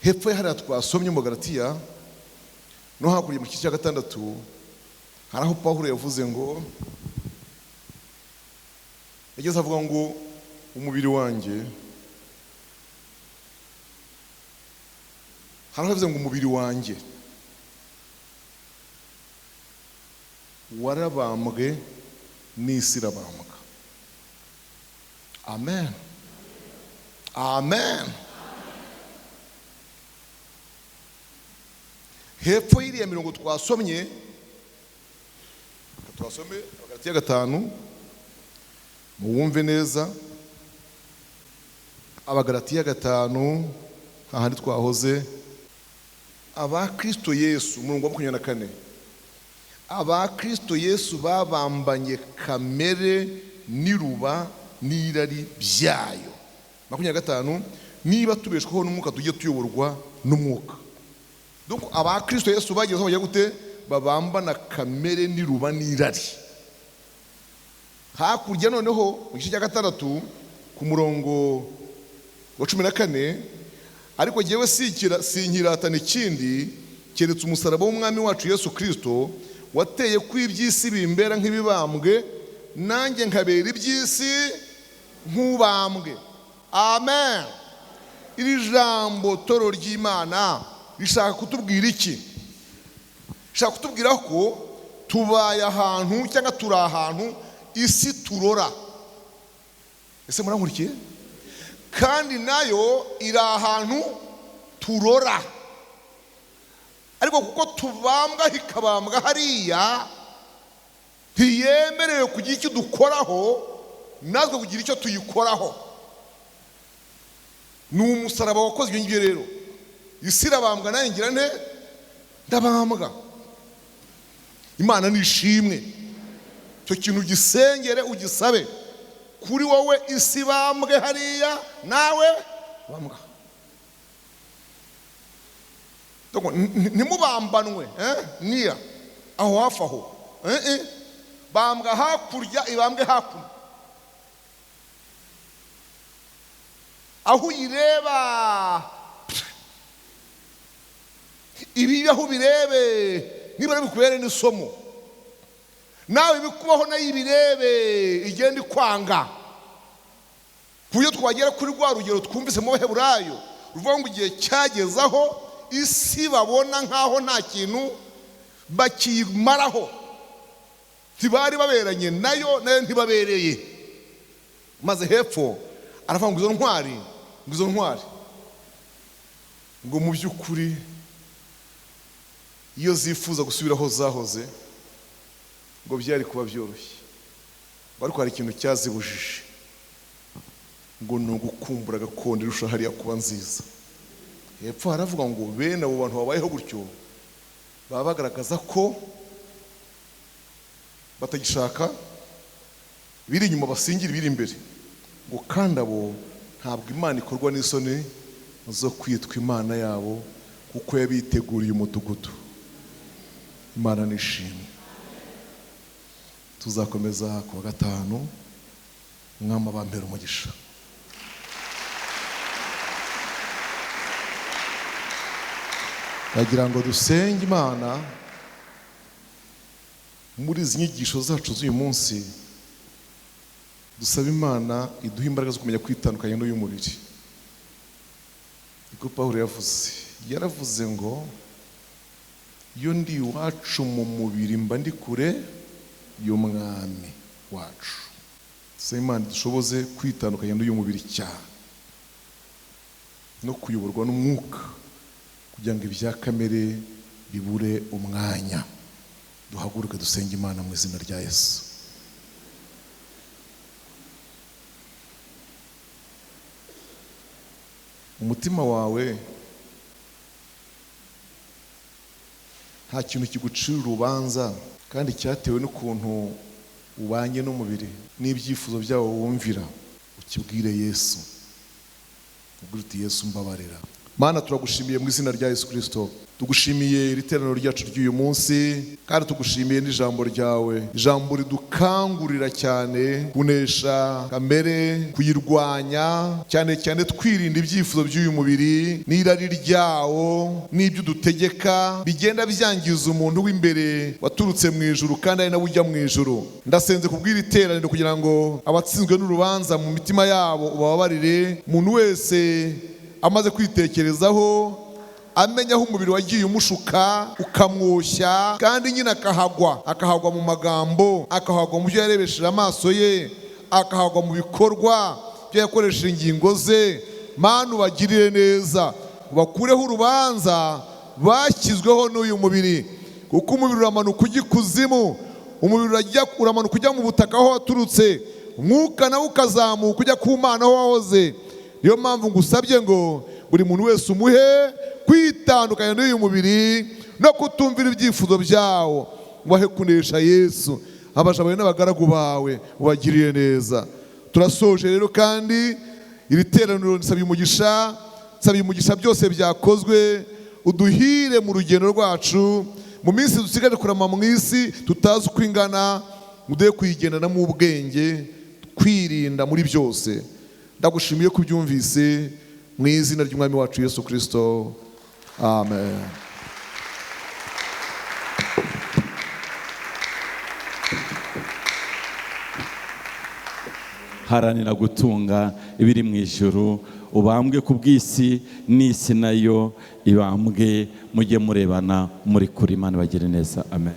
Hepfo hariya twasomye mu Galatiya no hakurya mu gice cya 6, hari aho Pawulo yavuze ngo, yageze avuga ngo umubiri wanjye, hari aho yavuze ngo umubiri wanjye warabambwe n'isi irabambwa. Amen, amen. Hepfo y'iriya mirongo twasomye, twasome Abagalatiya 5, muwumve neza. Abagalatiya 5 hahandi twahoze, aba Kristo Yesu, umurongo wa 24, aba Kristo Yesu babambanye kamere n'iruba n'irari byayo. 25, niba tubeshwaho n'umwuka tujye tuyoborwa n'umwuka. Donc aba Kristo Yesu bageze aho bajya gute? Babambana kamere n'iruba n'irari. Hakurya noneho mu gice cya 6 ku murongo wa 14, ariko jyewe sinkiratana ikindi keretse umusaraba w'umwami wacu Yesu Kristo, Wateye ko iby'isi bimbera nk'ibibambwe, nanjye nkabera iby'isi nk'ubambwe. Amen. Iri jambo, toro ry'Imana, rishaka kutubwira iki? Rishaka kutubwira ko tubaye ahantu, cyangwa turi ahantu isi turora. Ese murankurikiye? Kandi nayo iri ahantu turora, ariko kuko tubambwa ikabambwa hariya, ntiyemerewe kugira icyo dukoraho, natwe kugira icyo tuyikoraho. Ni umusaraba wakoze ibyo ngibyo. Rero isi irabambwa, nayo ngira nte? Ndabambwa. Imana nishimwe. Icyo kintu gisengere, ugisabe kuri wowe. Isi bambwe hariya, nawe bambwa. Ntimubambanwe niya aho hafi aho, bambwa hakurya, ibambwe hakuno aho uyireba. Ibi aho ubirebe, niba bikubere n'isomo, nawe bikubaho, nayo ibirebe, igenda ikwanga, ku buryo twagera kuri rwa rugero twumvise mu Baheburayo ruvuga ngo igihe cyageze aho isi babona nk'aho nta kintu bakiyimaraho, ntibari baberanye nayo, nayo ntibabereye. Maze hepfo aravuga ngo izo ntwari, ngo izo ntwari, ngo mu by'ukuri iyo zifuza gusubira aho zahoze, ngo byari kuba byoroshye, ariko hari ikintu cyazibujije, ngo ni ugukumbura gakondo irusha hariya kuba nziza. Hepfo haravuga ngo bene abo bantu babayeho gutyo baba bagaragaza ko batagishaka biri inyuma, basingira ibiri imbere, ngo kandi abo ntabwo Imana ikorwa n'isoni zo kwitwa Imana yabo, kuko yabiteguriye umudugudu. Imana nishimwe. Tuzakomeza ku wa gatanu. Umwami abampera umugisha. Ndagira ngo dusenge Imana muri izi nyigisho zacu z'uyu munsi, dusaba Imana iduhe imbaraga zo kumenya kwitandukanya n'uyu mubiri. Niko Pawulo yavuze, yaravuze ngo iyo ndi iwacu mu mubiri mba ndi kure y'Umwami wacu. Dusaba Imana dushoboze kwitandukanya n'uyu mubiri cyane no kuyoborwa n'umwuka, kugira ngo ibya kamere bibure umwanya. Duhaguruke dusenge Imana mu izina rya Yesu. Umutima wawe nta kintu kigucira urubanza, kandi cyatewe n'ukuntu ubanye n'umubiri n'ibyifuzo byawo wumvira, ukibwire Yesu, ubwire uti Yesu mbabarira. Mana, turagushimiye mu izina rya Yesu Kristo. Tugushimiye iri teraniro ryacu ry'uyu munsi, kandi tugushimiye n'ijambo ryawe, ijambo ridukangurira cyane kunesha kamere, kuyirwanya cyane cyane twirinda ibyifuzo by'uyu mubiri n'irari ryawo n'ibyo udutegeka bigenda byangiza umuntu w'imbere waturutse mu ijuru kandi ari nawe ujya mu ijuru. Ndasenze kubw'iri teraniro kugira ngo abatsinzwe n'urubanza mu mitima yabo ubababarire. Umuntu wese amaze kwitekerezaho, amenya aho umubiri wagiye umushuka ukamwoshya, kandi nyine akahagwa, akahagwa mu magambo, akahagwa mu byo yarebesheje amaso ye, akahagwa mu bikorwa byo yakoresheje ingingo ze. Mana, ubagirire neza, ubakureho urubanza bashyizweho n'uyu mubiri, kuko umubiri uramanuka ujya ikuzimu, umubiri uramanuka ujya mu butaka aho waturutse, umwuka nawe ukazamuka ujya ku Mana aho wahoze. Niyo mpamvu ngusabye ngo buri muntu wese umuhe kwitandukanya n'uyu mubiri no kutumvira ibyifuzo byawo, ubahe kunesha Yesu. Abaja bawe n'abagaragu bawe ubagiriye neza. Turasoje rero, kandi iri teraniro nsabye umugisha, nsabye umugisha byose byakozwe, uduhire mu rugendo rwacu mu minsi dusigaje kurama mu isi tutazi uko ingana, muduhe kuyigendana mu ubwenge, kwirinda muri byose. Ndagushimiye ko ubyumvise mu izina ry'Umwami wacu Yesu Kristo, amen. Haranira gutunga ibiri mu ijuru, ubambwe ku bw'isi, n'isi nayo ibambwe. Mujye murebana muri kuri. Imana ibagire neza, amen.